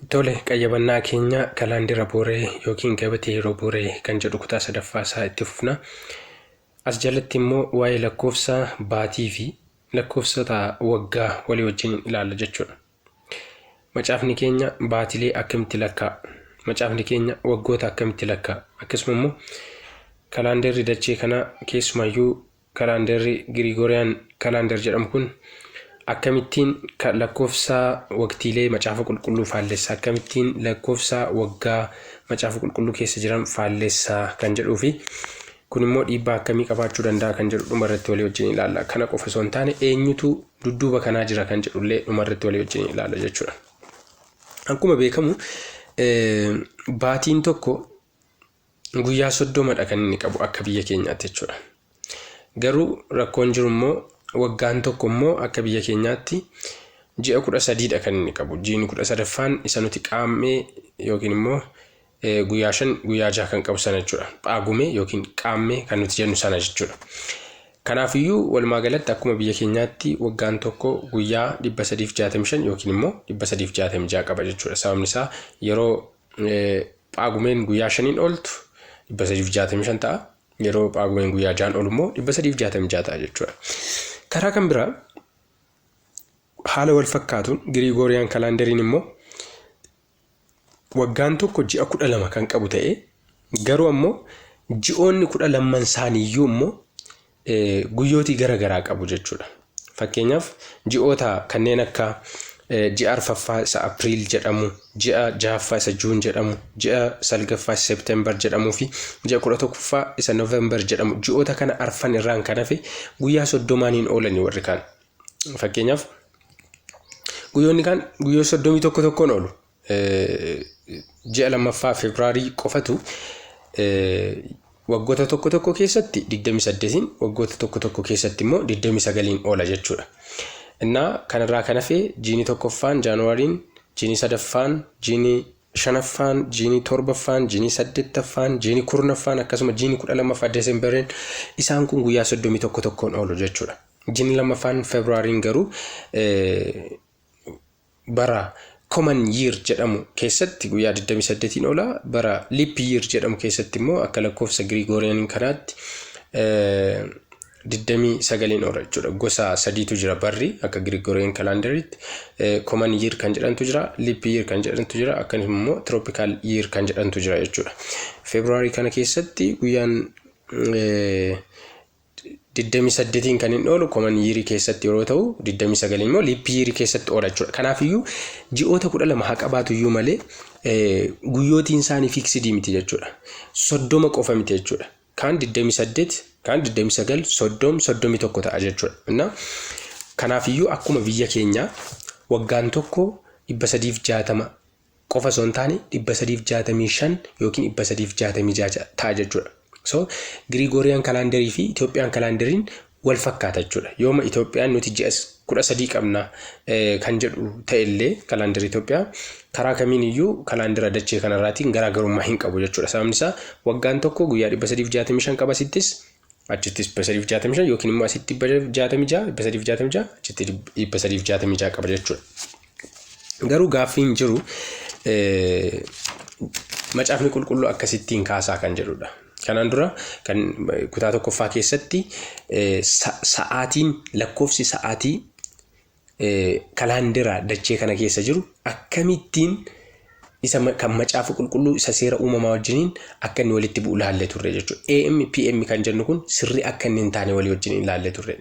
Tole, qayyabannaa keenya kalaandira booree yookiin gabatee yeroo booree kan jedhu kutaa sadaffaa isaa itti fufna. As jalatti immoo waa'ee lakkoofsa baatii fi lakkoofsota waggaa walii wajjin ilaalla jechuudha. Macaafni keenya baatilee akkamitti lakkaa'a? Macaafni keenya waggoota akkamitti lakkaa'a? Akkasuma immoo kalaandarri dachee kanaa, keessumayyuu kalaandarri Girigooriyaan kalaandar jedhamu kun, akkamittiin lakkoofsa waqtiilee Macaafa Qulqulluu faallessa, akkamittiin lakkoofsa waggaa Macaafa Qulqulluu keessa jiran faallessaa kan jedhuu fi kun immoo dhiibbaa akkamii qabaachuu danda'a kan jedhu dhumarratti walii wajjin ilaalla. Kana qofa osoo hin taane, eenyutu dudduuba kanaa jira kan jedhullee dhumarratti walii wajjin ilaalla jechuudha. Akkuma beekamu, baatiin tokko guyyaa 30dha kan inni qabu akka biyya keenyaatti jechuudha. Garuu rakkoon jiru immoo, waggaan tokko immoo akka biyya keenyaatti ji'a 13dha kan inni qabu. Jiini 13ffaan isa nuti qaammee yookiin immoo guyyaa 5, guyyaa 6 kan qabu sana jechuudha. Phaagumee yookiin qaammee kan nuti jennu sana jechuudha. Kanaafiyyuu walumaa galatti akkuma biyya keenyaatti waggaan tokko guyyaa 365 yookiin immoo 366 qaba jechuudha. Sababni isaa, yeroo phaagumeen guyyaa 5n ooltu 365 ta'a. Yeroo phaagumeen guyyaa 6n oolu immoo 366 ta'a jechuudha. Karaa kan biraa, haala wal fakkaatuun Giriigooriyaan kalaandariin immoo waggaan tokko ji'a 12 kan qabu ta'ee, garuu ammoo ji'oonni 12n isaaniiyyuu immoo guyyootii gara garaa qabu jechuudha. Fakkeenyaaf, ji'oota kanneen akka ji'a arfaffaa isa April jedhamu, ji'a jahaffaa isa June jedhamu, ji'a salgaffaa isa September jedhamuu fi ji'a 11ffaa isa November jedhamu, ji'oota kana arfan irraan kan hafe guyyaa 30n hin oolani warri kaan. Fakkeenyaaf, guyyoonni kaan guyyaa 31 tokkoon oolu. Ji'a lammaffaa Febraarii qofatu waggoota tokko tokko keessatti 28n, waggoota tokko tokko keessatti immoo 29n oola jechuudha. Innaa kanarraa kan hafe jiini tokkoffaan Jaanuwaariin, jiini sadaffaan, jiini shanaffaan, jiini torbaffaan, jiini saddeettaffaan, jiini 10ffaan, akkasuma jiini 12ffaa Deesemberiin, isaan kun guyyaa 31 tokkoon oolu jechuudha. Jiini lammaffaan Febraaриin garuu bara common year jedhamu keessatti guyyaa 28n oola. Bara leap year jedhamu keessatti immoo akka lakkoofsa Girigooriyaan kanaatti 29n oola jechuudha. Gosa sadiitu jira barri akka Girigooriyaan kalaandariitti. Common year kan jedhamtu jira, leap year kan jedhamtu jira, akkasumas immoo tropical year kan jedhamtu jira jechuudha. Febraarii kana keessatti guyyaan 28n kan inni oolu common year keessatti yeroo ta'u, 29 immoo leap year keessatti oola jechuudha. Kanaafiyyuu ji'oota 12 haa qabaatu iyyuu malee, guyyootiin isaanii fixed miti jechuudha. 30 qofa miti jechuudha. Kaan 28, kaan 29, 30, 31 ta'a jechuudha. Innaa kanaafiyyuu akkuma biyya keenyaa waggaan tokko 360 qofa osoo hin taane, 365 yookiin 366 ta'a jechuudha. So Girigooriyaan kalaandarii fi Itoophiyaan kalaandariin wal fakkaata jechuudha. Yooma Itoophiyaan nuti ji'a 13 qabna kan jedhu ta'ellee, kalaandarii Itoophiyaa karaa kamiin iyyuu kalaandara dachee kanarraatiin garaagarummaa hin qabu jechuudha. Sababni isaa, waggaan tokko guyyaa 365 qaba, asittis achittis 365, yookiin immoo asitti 666, 366, achitti 366 qaba jechuudha. Garuu gaaffiin jiru, Macaafni Qulqulluu akkasittiin kaasaa kan jedhudha. Kanaan dura kan kutaa tokkoffaa keessatti sa'aatiin, lakkoofsi sa'aatii kalaandira dachee kana keessa jiru akkamittiin isa kan Macaafa Qulqulluu isa Seera Uumamaa wajjiniin akka inni walitti bu'u laallee turre jechuudha. AM PM kan jennu kun sirrii akka inni hin taane walii wajjiniin laallee turre.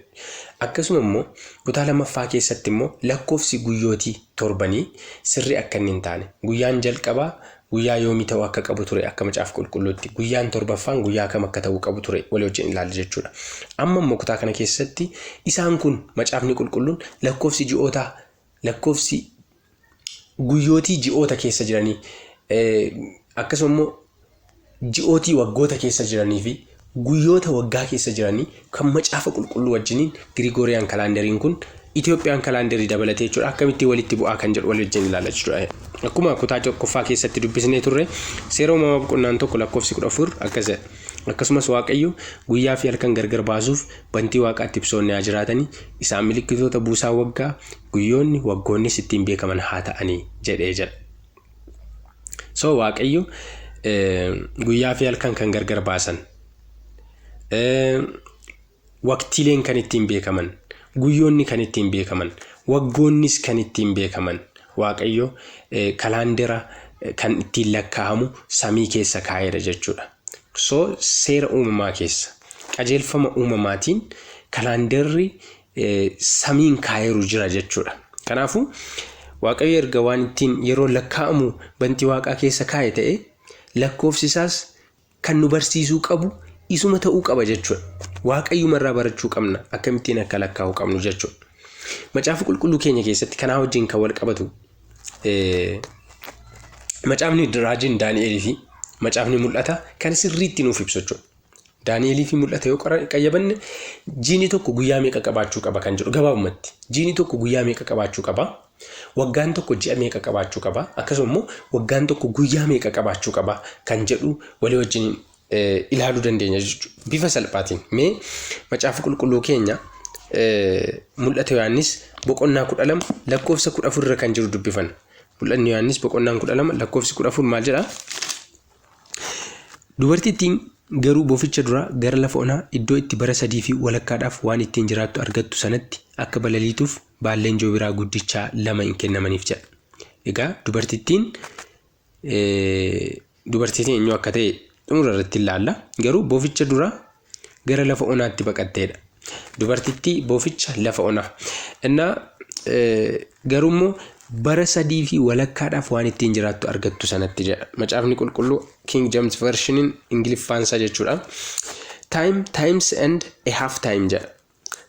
Akkasuma immoo kutaa lammaffaa keessatti immoo lakkoofsi guyyootii torbanii sirrii akka inni hin taane, guyyaan jalqabaa guyyaa yoomii ta'uu akka qabu ture akka Macaafa Qulqulluutti, guyyaan torbaffaan guyyaa kam akka ta'uu qabu ture walii wajjin ilaalle jechuudha. Amma immoo kutaa kana keessatti isaan kun, Macaafni Qulqulluun lakkoofsi ji'ootaa, lakkoofsi guyyootii ji'oota keessa jiranii, akkasuma immoo ji'ootii waggoota keessa jiranii fi guyyoota waggaa keessa jiranii kan Macaafa Qulqulluu wajjiniin Girigooriyaan kalaandariin kun, Itoophiyaan kalaandarii dabalatee jechuudha, akkamittiin walitti bu'aa kan jedhu walii wajjin ilaalla jechuudha. Akkuma kutaa tokkoffaa keessatti dubbisnee turre, Seera Uumamaa boqonnaan 1 lakkoofsi 14 akkas jedha. "Akkasumas Waaqayyo guyyaa fi halkan gargar baasuuf bantii waaqaatti ibsoonni haa jiraatanii, isaan milikkitoota buusaa waggaa, guyyoonni, waggoonnis ittiin beekaman haa ta'anii" jedhee jedha. So Waaqayyo guyyaa fi halkan kan gargar baasan, waqtiileen kan ittiin beekaman, guyyoonni kan ittiin beekaman, waggoonnis kan ittiin beekaman, Waaqayyo kalaandera kan ittiin lakkaa'amu samii keessa kaa'eera jechuudha. So seera uumamaa keessa, qajeelfama uumamaatiin kalaanderri samiin kaa'eeru jira jechuudha. Kanaafuu Waaqayyo erga waan ittiin yeroo lakkaa'amu bantii waaqaa keessa kaa'e ta'e, lakkoofsi isaas kan nu barsiisuu qabu isuma ta'uu qaba jechuudha. Waaqayyuma irraa barachuu qabna akkamittiin akka lakkaa'uu qabnu jechuudha. Macaafa Qulqulluu keenya keessatti kanaa wajjin kan wal qabatu macaafni raajiin Daani'elii fi macaafni Mul'ata kan sirriitti nuuf ibsu jechuudha. Daani'elii fi Mul'ata yoo qayyabanne, jiini tokko guyyaa meeqa qabaachuu qaba kan jedhu, gabaabumatti jiini tokko guyyaa meeqa qabaachuu qaba, waggaan tokko ji'a meeqa qabaachuu qaba, akkasuma immoo waggaan tokko guyyaa meeqa qabaachuu qaba kan jedhu walii wajjin ilaaluu dandeenya jechuudha. Bifa salphaatiin mee Macaafa Qulqulluu keenya Mul'ata Yohaannis boqonnaa 12 lakkoofsa 14 irra kan jiru dubbifanna. Mul'anni Yohaannis boqonnaan 12 lakkoofsi 14 maal jedhaa? Dubartittiin garuu boficha duraa gara lafa onaa iddoo itti bara sadii fi walakkaadhaaf waan ittiin jiraattu argattu sanatti akka balaliituuf baalleen joobiraa guddichaa lama in kennamaniif jedha. Egaa dubartittiin eenyu akka ta'e xumura irratti ilaalla. Garuu boficha dura gara lafa onaatti baqatteedha. Dubartittii, boficha, lafa onaa. Innaa garuu immoo bara sadii fi walakkaadhaaf waan ittiin jiraattu argattu sanatti jedha. Macaafni Qulqulluu King James Versioniin Ingiliffaansaa jechuudha. Time, times and a half time jedha.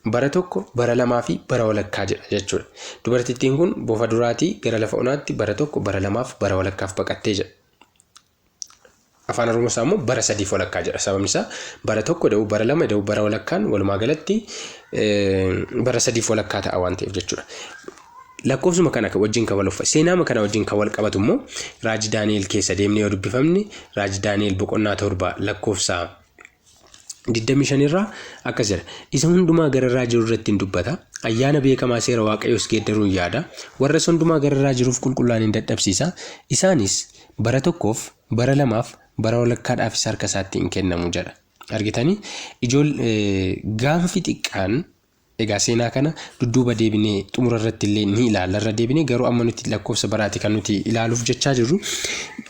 Bara tokko, bara lamaa fi bara walakkaa jedha jechuudha. Dubartittiin kun bofa duraatii gara lafa onaatti bara tokko, bara lamaaf, bara walakkaaf baqattee jedha. Afaan Oromoo isaa immoo bara sadiif walakkaa jedha. Sababni isaa bara tokko da'u, bara lama da'u, bara walakkaan walumaa galatti bara sadiif walakkaa ta'a waan ta'eef jechuudha. Lakkoofsuma kana wajjin kan wal seenaama kana wajjin kan wal qabatu immoo raajii Daani'el keessa deemnee yoo dubbifamne, raajii Daani'el boqonnaa 7 lakkoofsa 25 irraa akkas jedha. Isa hundumaa gararraa jiru irratti hin dubbata. Ayyaana beekamaa seera Waaqayyoos geeddaruun yaada. Warra isa hundumaa gararraa jiruuf qulqullaa'an hin dadhabsiisa. Isaanis bara tokkoof, bara lamaaf, bara walakkaadhaafis harka isaatti hin kennamu jedha. Argitanii, ijoollee gaanfi xiqqaan. Egaa seenaa kana dudduuba deebinee xumura irratti illee ni ilaalla, irra deebinee. Garuu amma nuti lakkoofsa baraati kan nuti ilaaluuf jechaa jirru.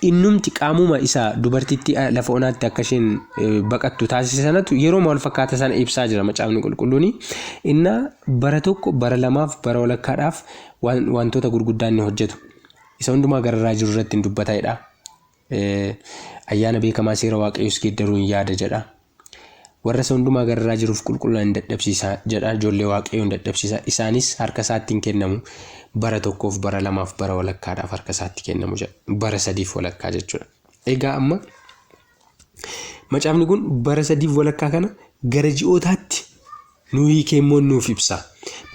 Innumti qaamuma isa dubartittii lafa onaatti akka isheen baqattu taasise sanatu yeroo wal fakkaata sana ibsaa jira Macaafni Qulqulluuni. Inna bara tokko, bara lamaaf, bara walakkaadhaaf wantoota gurguddaa inni hojjetu. Isa hundumaa gararraa jiru irratti hin dubbata'edha. Ayyaana beekamaa seera Waaqayyoos geeddaruun yaada jedha. Warra isa hundumaa gararraa jiruuf qulqullina hin dadhabsiisa jedha. Ijoollee Waaqayyoo hin dadhabsiisa. Isaanis harka isaatti hin kennamu. Bara tokkoof, bara lamaaf, bara walakkaadhaaf harka isaatti kennamu jedha. Bara sadiif walakkaa jechuudha. Egaa amma macaafni kun bara sadiif walakkaa kana gara ji'ootaatti nu hiikee immoo nuuf ibsa.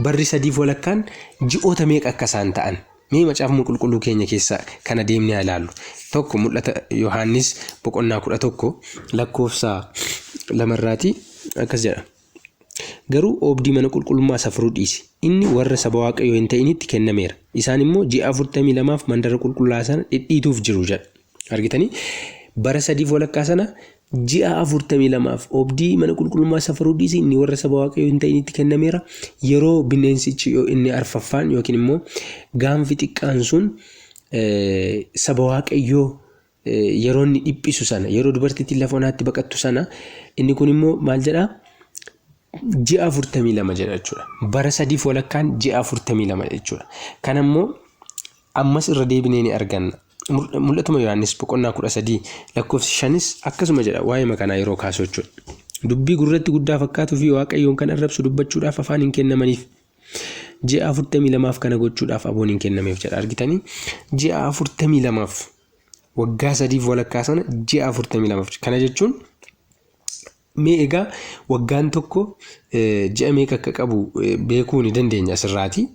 Barri sadiif walakkaan ji'oota meeqa akka isaan ta'an. Mee Macaafuma Qulqulluu keenya keessa kana deemnee haa ilaallu. Tokko, Mul'ata Yohaannis boqonnaa 11 lakkoofsa lamarraati akkas jedha. Garuu oobdii mana qulqullummaa safaruu dhiisi. Inni warra saba Waaqayyoo hin ta'initti kennameera. Isaan immoo ji'a 42f mandara qulqullaa'aa sana dhidhiituuf jiru jedha. Argitanii, bara sadiif walakkaa sana ji'a 42f oobdii mana qulqullummaa safaruu dhiisi, inni warra saba Waaqayyoo hin ta'initti kennameera. Yeroo bineensichi inni arfaffaan yookiin immoo gaanfi xiqqaan sun saba Waaqayyoo yeroo inni dhiphisu sana, yeroo dubartittiin lafa onaatti baqattu sana, inni kun immoo maal jedhaa? Ji'a 42 jedha jechuudha. Bara sadiif walakkaan ji'a 42 jechuudha. Kana immoo ammas irra deebinee ni arganna. Mul'atuma Yohaannis boqonnaa 13 lakkoofsi shanis akkasuma jedha waa'ee makanaa yeroo kaasu jechuudha. Dubbii gurratti guddaa fakkaatuu fi Waaqayyoon kan arrabsu dubbachuudhaaf afaan hin kennamaniif. Ji'a 42f kana gochuudhaaf aboon hin kennameef jedha. Argitanii, ji'a 42f, waggaa sadiif walakkaa sana ji'a 42f. Kana jechuun mee egaa waggaan tokko ji'a meeqa akka qabu beekuu ni dandeenya asirraati.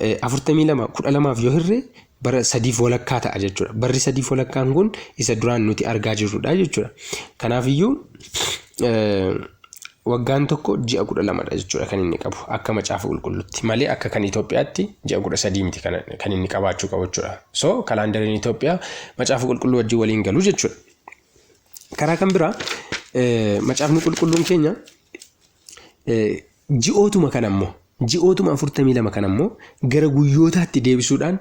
42 12f yoo hirre bara sadiif walakkaa ta'a jechuudha. Barri sadiif walakkaan kun isa duraan nuti argaa jirrudha jechuudha. Kanaafiyyuu Waggaan tokko ji'a 12dha jechuudha kan inni qabu akka Macaafa Qulqulluutti malee akka kan Itoophiyaatti ji'a 13 miti kan inni qabaachuu qabu jechuudha. So kalaandariin Itoophiyaa Macaafa Qulqulluu wajjin waliin galu jechuudha. Karaa kan biraa Macaafni Qulqulluun keenya ji'ootuma kana immoo ji'ootuma 42 kana immoo gara guyyootaatti deebisuudhaan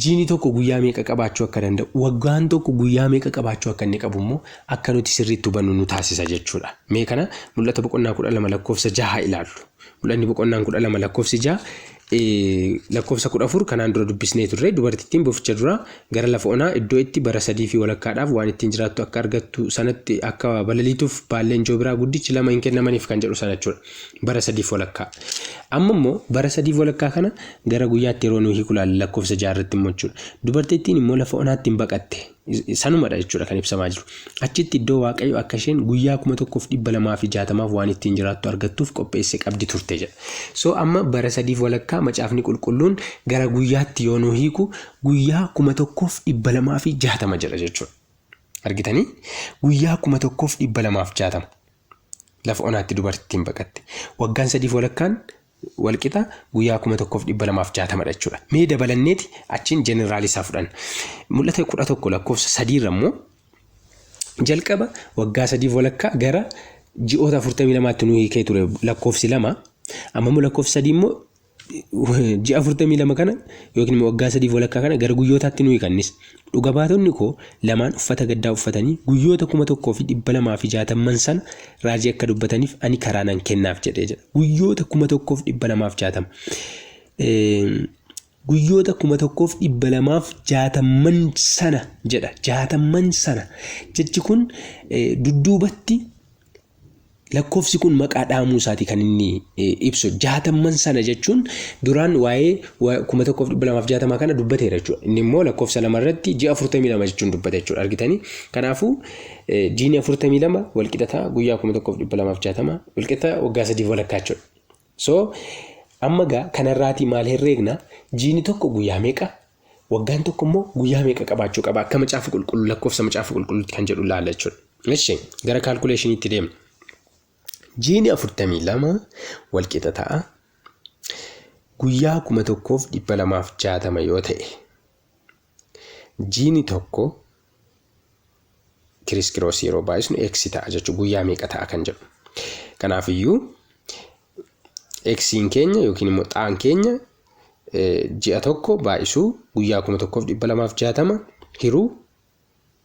Jiini tokko guyyaa meeqa qabaachuu akka danda'u, waggaan tokko guyyaa meeqa qabaachuu akka inni qabu immoo akka nuti sirriitti hubannu nu taasisa jechuudha. Mee kana Mul'ata boqonnaa 12 lakkoofsa 6 haa ilaallu. Mul'anni boqonnaan 12 lakkoofsi 6 lakkoofsa 14 kanaan dura dubbisnee turre. Dubartittiin boficha duraa gara lafa onaa iddoo itti bara sadii fi walakkaadhaaf waan ittiin jiraattu akka argattu sanatti akka balaliituuf baalleen joobiraa guddichi lama hin kennamaniif kan jedhu sana jechuudha. Bara sadiif walakkaa. Amma immoo bara sadiif walakkaa kana gara guyyaatti yeroo nu hiiku ilaalla lakkoofsa 6 irratti immoo jechuudha. Dubartittiin immoo lafa onaatti hin baqatte. Sanumadha jechuudha kan ibsamaa jiru. Achitti iddoo Waaqayyo akka isheen guyyaa 1260f waan ittiin jiraattu argattuuf qopheesse qabdi turte jedha. So amma bara sadiif walakkaa Macaafni Qulqulluun gara guyyaatti yoo nu hiiku guyyaa 1260 jedha jechuudha. Argitanii? Guyyaa 1260. Lafa onaatti dubartittiin baqatte. Waggaan sadiif walakkaan walqixa guyyaa 1260 dha jechuudha. Mee dabalanneeti achiin jeneraalii isaa fudhanna. Mul'ata 11 lakkoofsa 3 irra immoo jalqaba waggaa sadiif walakkaa gara ji'oota 42tti nu hiikee ture lakkoofsi 2. Amma immoo lakkoofsi 3 immoo ji'a 42 kana yookiin immoo waggaa sadiif walakkaa kana gara guyyootaatti nu hiikannis. Dhuga baatonni koo lamaan uffata gaddaa uffatanii guyyoota 1260n sana raajii akka dubbataniif ani karaa nan kennaaf jedhee jedha. Guyyoota 1260. Guyyoota 1260n sana jedha. Jaatamman sana. Jechi kun dudduubatti Lakkoofsi kun maqaa dhaamuu isaati kan inni ibsu. Jaatamman sana jechuun duraan waa'ee 1260 kana dubbateera jechuudha. Inni immoo lakkoofsa 2 irratti ji'a 42 jechuun dubbate jechuudha. Argitanii? Kanaafuu jiini 42 walqixa ta'a guyyaa 1260 walqixa waggaa sadiif walakkaa jechuudha. So amma gaa kanarraatii maal herreegna? Jiini tokko guyyaa meeqa? Waggaan tokko immoo guyyaa meeqa qabaachuu qaba? Akka Macaafa Qulqulluu lakkoofsa Macaafa Qulqulluutti kan jedhu ilaalla jechuudha. Eshi gara kaalkuleeshiniitti deemna. Jiini 42 walqixa ta'a. Guyyaa 1260 yoo ta'e jiini tokko kiriskiroosii yeroo baay'isnu x ta'a jechuudha. Guyyaa meeqa ta'a kan jedhu. Kanaafiyyuu xiin keenya yookiin immoo xaan keenya ji'a tokko baay'isuu guyyaa 1260 hiruu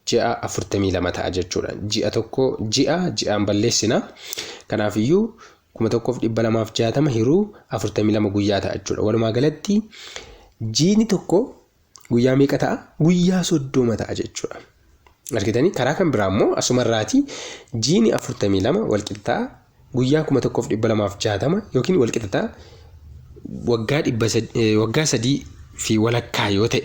ji'a 42 ta'a jechuudha. Ji'a tokko ji'a ji'aan balleessina. Kanaafiyyuu 1260 hiruu 42 guyyaa ta'a jechuudha. Walumaa galatti jiini tokko guyyaa meeqa ta'a? Guyyaa 30 ta'a jechuudha. Argitanii? Karaa kan biraa immoo asumarraati jiini 42 walqixa ta'a guyyaa 1260 yookiin walqixa ta'a waggaa dhibba waggaa sadii fi walakkaa yoo ta'e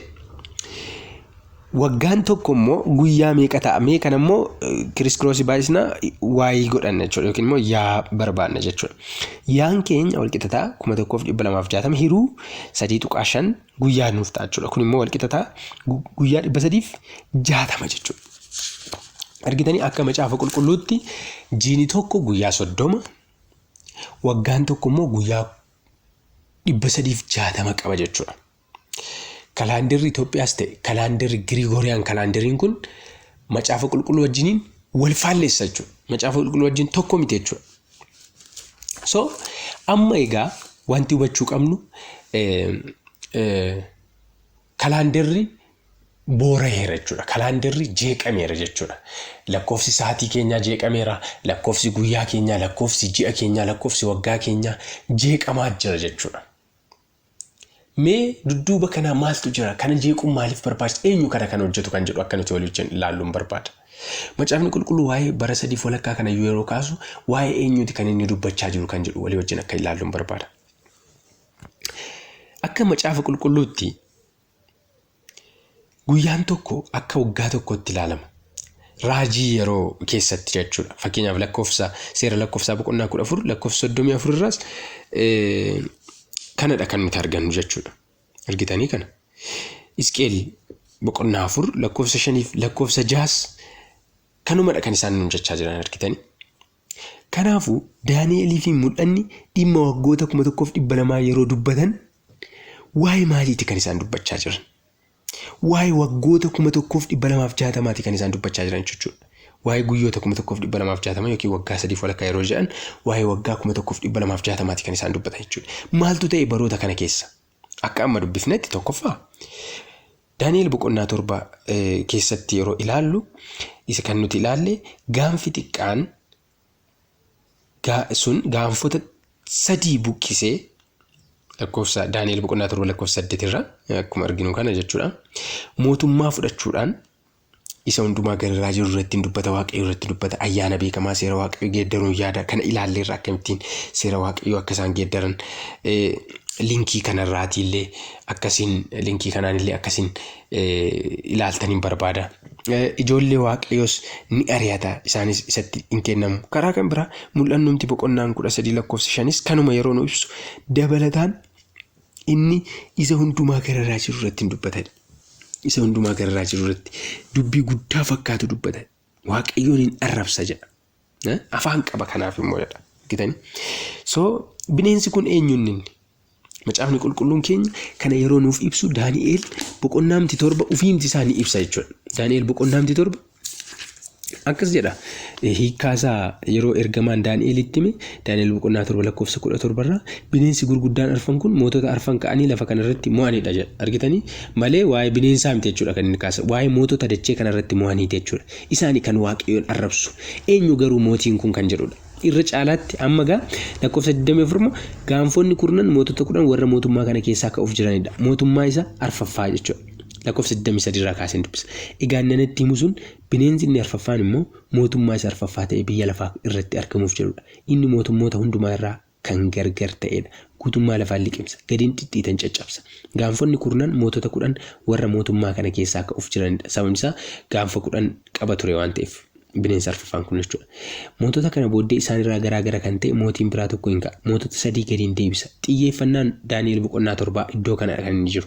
waggaan tokko immoo guyyaa meeqa ta'a? Mee kana immoo kiriskiroosi baay'isna waayii godhanna jechuudha yookiin immoo yaa barbaanna jechuudha. Yaan keenya walqixa ta'a 1260 hiruu 3.5 guyyaa nuuf ta'a jechuudha. Kun immoo walqixa ta'a guyyaa 360 jechuudha. Argitanii akka Macaafa Qulqulluutti jiini tokko guyyaa 30, waggaan tokko immoo guyyaa 360 qaba jechuudha. Kalaandarri Itoophiyaas ta'e kalaandarri Girigooriyaan kalaandariin kun Macaafa Qulqulluu wajjiniin wal faalleessa jechuudha. Macaafa Qulqulluu wajjin tokko miti jechuudha. So amma egaa wanti hubachuu qabnu kalaandarri booraheera jechuudha. Kalaandarri jeeqameera jechuudha. Lakkoofsi sa'aatii keenyaa jeeqameera, lakkoofsi guyyaa keenyaa, lakkoofsi ji'a keenyaa, lakkoofsi waggaa keenyaa jeeqamaa jira jechuudha. Mee dudduuba kanaa maaltu jira? Kana jeequun maaliif barbaachisa? Eenyu kana kan hojjetu kan jedhu akka nuti walii wajjin ilaalluun barbaada. Macaafni Qulqulluu waa'ee bara sadiif walakkaa kana yeroo kaasu waa'ee eenyuuti kan inni dubbachaa jiru kan jedhu walii wajjin akka ilaalluun barbaada. Akka Macaafa Qulqulluutti guyyaan tokko akka waggaa tokkootti ilaalama. Raajii yeroo keessatti jechuudha. Fakkeenyaaf lakkoofsa seera lakkoofsaa boqonnaa 14 lakkoofsa 34 irraas kanadha kan nuti argannu jechuudha. Argitanii kana. Isqeel boqonnaa 4 lakkoofsa 5 lakkoofsa 6 kanumadha kan isaan nuun jechaa jiran argitanii. Kanaafuu Daani'elii fi mul'anni dhimma waggoota 1200 yeroo dubbatan waa'ee maaliiti kan isaan dubbachaa jiran? Waa'ee waggoota 1260ti kan isaan dubbachaa jiran jechuudha. Waa'ee guyyoota 1260 yookiin waggaa sadiif walakkaa yeroo jedhan waa'ee waggaa 1260ti kan isaan dubbatan jechuudha. Maaltu ta'e baroota kana keessa? Akka amma dubbifnetti tokkoffaa Daani'el boqonnaa 7 keessatti yeroo ilaallu isa kan nuti ilaalle gaanfi xiqqaan sun gaanfota sadii buqqisee lakkoofsa Daani'el boqonnaa 7 lakkoofsa 8 irraa akkuma arginu kana jechuudha. Mootummaa fudhachuudhaan isa hundumaa gararraa jiru irratti dubbata, Waaqayyo irratti dubbata, ayyaana beekamaa seera Waaqayyo geeddaruun yaada kana ilaalleerra, akkamittiin seera Waaqayyo akka isaan geeddaran linkii kanarraatii illee akkasiin linkii kanaan illee akkasiin ilaaltaniin barbaada. Ijoollee Waaqayyoos ni ari'ata, isaanis isatti hin kennamu. Karaa kan biraa mul'annumti boqonnaan 13 lakkoofsa 5s kanuma yeroo nu ibsu dabalataan inni isa hundumaa gararraa jiru irratti hin dubbata. Isa hundumaa gararraa jiru irratti dubbii guddaa fakkaatu dubbata. Waaqayyoon hin arrabsa jedha. Afaan qaba kanaaf immoo jedha. Argitanii? So bineensi kun eenyuun inni? Macaafni qulqulluun keenya kana yeroo nuuf ibsu Daani'eel boqonnaamti 7 ufiimti isaa ni ibsa jechuudha. Daani'eel boqonnaamti 7 akkas jedha. Hiikkaa isaa yeroo ergamaan Daani'eelitti hime, Daani'eel boqonnaa 7 lakkoofsa 17 irraa, bineensi gurguddaan arfan kun mootota arfan ka'anii lafa kanarratti mo'anidha jedha. Argitanii? Malee waa'ee bineensaa miti jechuudha kan inni kaasa. Waa'ee mootota dachee kanarratti mo'aniiti jechuudha. Isaani kan Waaqayyoon arrabsu. Eenyu garuu mootiin kun kan jedhudha. Irra caalaatti amma gaa lakkoofsa 24 immoo gaanfonni kurnan mootota 10 warra mootummaa kana keessaa ka'uuf jiranidha. Mootummaa isa arfaffaa jechuudha. Lakkoofsa 23 irraa kaaseen dubbisa. Egaa inni anatti himu sun bineensi inni arfaffaan immoo mootummaa isa arfaffaa ta'e biyya lafaa irratti argamuuf jedhudha. Inni mootummoota hundumaa irraa kan gargar ta'edha. Guutummaa lafaa liqimsa, gadiin dhidhiitan caccabsa. Gaanfonni kurnan mootota 10 warra mootummaa kana keessaa ka'uuf jiranidha. Sababni isaa gaanfa 10 qaba ture waan ta'eef. Bineensa arfaffaan kun jechuudha. Mootota kana booddee isaan irraa garaa gara kan ta'e mootiin biraa tokko hin ka'a. Mootota sadii gadi hin deebisa. Xiyyeeffannaan Daani'el boqonnaa torbaa iddoo kanadha kan inni jiru.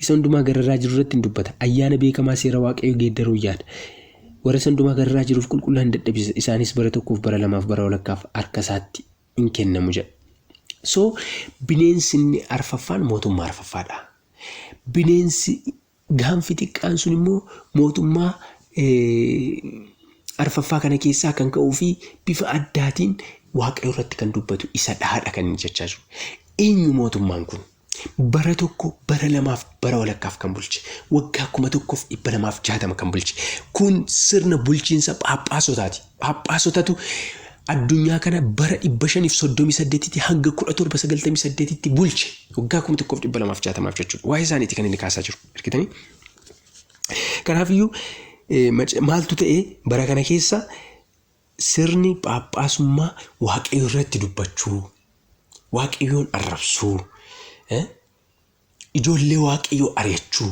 Isa hundumaa gararraa jiru irratti hin dubbata. Ayyaana beekamaa seera Waaqayyoo geeddaruu yaada. Warra isa hundumaa gararraa jiruuf qulqullaa hin dadhabsiisa. Isaanis bara tokkoof, bara lamaaf, bara walakkaaf harka isaatti in kennamu jedha. So bineensi inni arfaffaan mootummaa arfaffaadha. Bineensi gaanfi xiqqaan sun immoo mootummaa arfaffaa kana keessaa kan ka'uu fi bifa addaatiin Waaqayyo irratti kan dubbatu isa dhaadha kan inni jechaa jiru. Eenyu mootummaan kun? Bara tokko, bara lamaaf, bara walakkaaf kan bulche. Waggaa 1260 kan bulche. Kun sirna bulchiinsa phaaphaasotaati. Phaaphaasotaatu addunyaa kana bara 538tti hanga 1798tti bulche. Waggaa 1260 jechuudha. Waa'ee isaaniiti kan inni kaasaa jiru. Argitanii? Kanaafiyyuu maaltu ta'e bara kana keessa? Sirni Phaaphaasummaa Waaqayyo irratti dubbachuu, Waaqayyoon arrabsuu, ijoollee Waaqayyoo ari'achuu,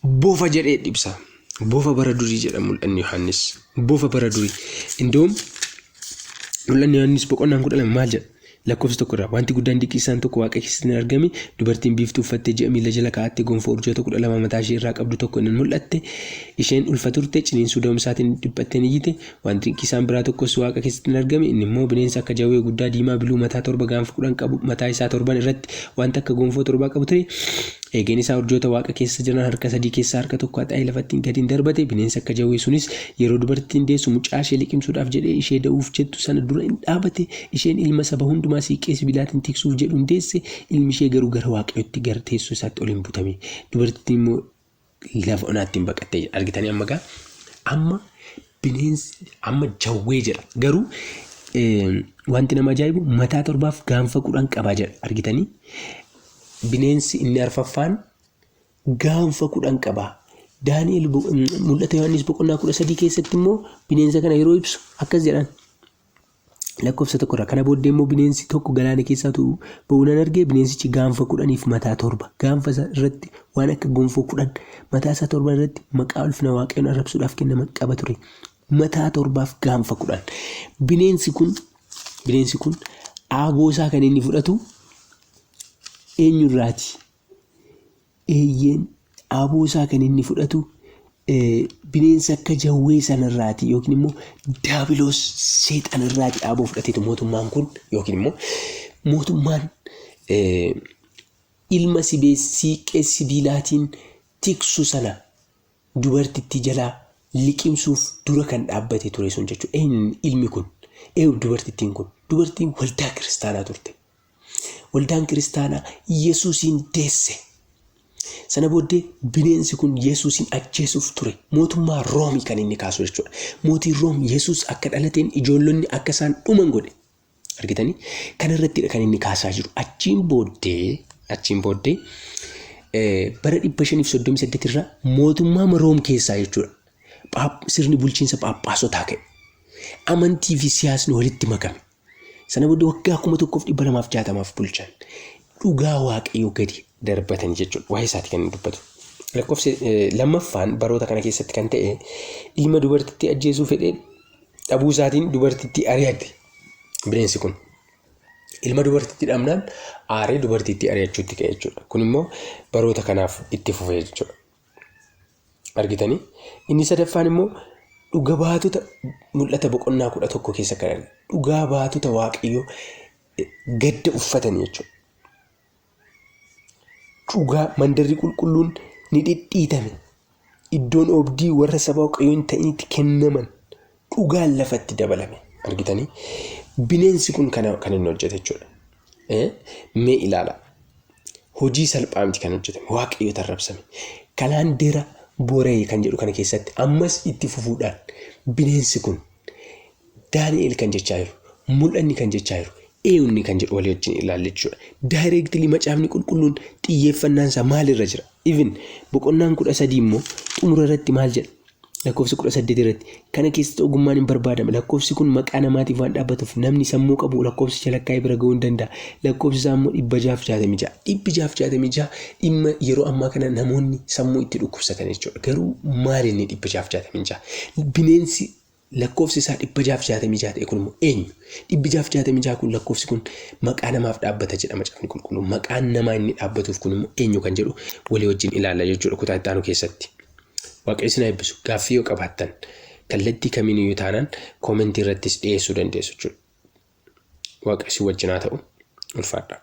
bofa jedhee ibsa. Bofa bara durii jedha mul'anni Yohaannis. Bofa bara durii. Indoom mul'anni Yohaannis boqonnaan 12 maal jedha? Lakkoofsa 1 irraa, Wanti guddaan dinqisiisaan tokko waaqa keessatti in argame, dubartiin biiftuu uffattee, ji'a miilla jala kaa'attee, gonfoo urjoota 12 mataa ishee irraa qabdu tokko in mul'atte. Isheen ulfa turte, ciniinsuu da'umsaatiin dhiphattee in iyyite. Wanti dinqisiisaan biraa tokkos waaqa keessatti in argame, inni immoo bineensa akka jawwee guddaa diimaa biluu mataa torba gaanfa 10 qabu, mataa isaa torban irratti wanta akka gonfoo torbaa qabu ture. Eegeen isaa urjoota waaqa keessa jiran harka sadii keessaa harka tokko haxaa'ee lafatti gad in darbate. Bineensi akka jawwee sunis yeroo dubartittiin deessu mucaa ishee liqimsuudhaaf jedhee ishee da'uuf jettu sana dura in dhaabate. Isheen ilma saba hundumaa siiqqee sibiilaatiin tiksuuf jedhu in deesse, ilmi ishee garuu gara Waaqayyootti, gara teessoo isaatti ol in butame. Dubartittiin immoo lafa onaatti in baqatte jedha. Argitanii amma gaa? Amma bineensi amma jawwee jedha. Garuu wanti nama ajaa'ibu mataa torbaaf gaanfa 10 qaba jedha. Argitanii? Bineensi inni arfaffaan gaanfa 10 qaba. Daani'el mul'ata Yohaannis boqonnaa 13 keessatti immoo bineensa kana yeroo ibsu akkas jedhan. Lakkoofsa 1 irraa, kana booddee immoo bineensi tokko galaana keessaa utuu ba'uu nan arge, bineensichi gaanfa kudhaniif mataa torba, gaanfa isaa irratti waan akka gonfoo 10, mataa isaa torban irratti maqaa ulfina Waaqayyoon arrabsuudhaaf kennaman qaba ture. Mataa torbaaf gaanfa 10. Bineensi kun aaboo isaa kan inni fudhatu eenyurraati? Eeyyeen, aaboo isaa kan inni fudhatu Bineensa akka jawwee sanarraati yookiin immoo daabiloos seexanarraati aaboo fudhateetu mootummaan kun yookiin immoo mootummaan ilma siiqqee sibiilaatiin tiksu sana dubartittii jalaa liqimsuuf dura kan dhaabbate ture sun jechuudha. Eenyu ilmi kun? Eenyu dubartittiin kun? Dubartiin waldaa kiristaanaa turte. Waldaan kiristaanaa Yesuusiin deesse. Sana booddee bineensi kun Yesuusiin ajjeesuuf ture. Mootummaa Roomii kan inni kaasu jechuudha. Mootiin Room Yesuus akka dhalateen ijoollonni akka isaan dhuman godhe. Argitanii? Kana irrattidha kan inni kaasaa jiru. Achiin booddee bara 538 irraa mootummaa Room keessaa jechuudha. Sirni bulchiinsa phaaphaasotaa ka'e. Amantii fi siyaasni walitti makame. Sana booddee waggaa 1260f bulchan. Dhugaa Waaqayyoo gadi darbatan jechuudha. Waa'ee isaati kan inni dubbatu. Lakkoofsi lammaffaan baroota kana keessatti kan ta'e ilma dubartittii ajjeesuu fedhee dhabuu isaatiin dubartittii ari'ate. Bineensi kun. Ilma dubartittii dhabnaan aaree dubartittii ari'achuutti ka'e jechuudha. Kun immoo baroota kanaaf itti fufee jechuudha. Argitanii? Inni sadaffaan immoo dhuga baatota Mul'ata boqonnaa 11 keessa kan argamu. Dhugaa baatota Waaqayyoo gadda uffatanii jechuudha. Dhugaa mandarri qulqulluun ni dhidhiitame. Iddoon oobdii warra saba Waaqayyoo hin ta'initti kennaman dhugaan lafatti dabalame. Argitanii? Bineensi kun kana kan inni hojjete jechuudha. Mee ilaala. Hojii salphaa miti kan hojjetame. Waaqayyo arrabsame. Kalaandeera Boree kan jedhu kana keessatti ammas itti fufuudhaan bineensi kun Daani'el kan jechaa jiru, mul'anni kan jechaa jiru, eenyunni kan jedhu walii wajjin ilaalla jechuudha. Directly Macaafni Qulqulluun xiyyeeffannaan isaa maalirra jira? Even boqonnaan 13 immoo xumura irratti maal jedha? Lakkoofsa 18 irratti kana keessatti ogummaan hin barbaadama. Lakkoofsi kun maqaa namaatiif waan dhaabbatuuf namni sammuu qabu lakkoofsicha lakkaa'ee bira ga'uu hin danda'a. Lakkoofsi isaa immoo 666. 666 dhimma yeroo ammaa kana namoonni sammuu itti dhukkubsatan jechuudha. Garuu maal inni 666? Bineensi lakkoofsi isaa 666 ta'e kun immoo eenyu? 666 kun, lakkoofsi kun maqaa namaaf dhaabbata jedha Macaafni Qulqulluun. Maqaan namaa inni dhaabbatuuf kun immoo eenyu kan jedhu walii wajjin ilaalla jechuudha kutaa itti aanu keessatti. Waaqayyo isin haa eebbisu. Gaaffii yoo qabaattan kallattii kamiiniyyuu taanaan comment irrattis dhiyeessuu dandeessu jechuudha. Waaqayyo isin wajjin haa ta'u. Ulfaadhaa.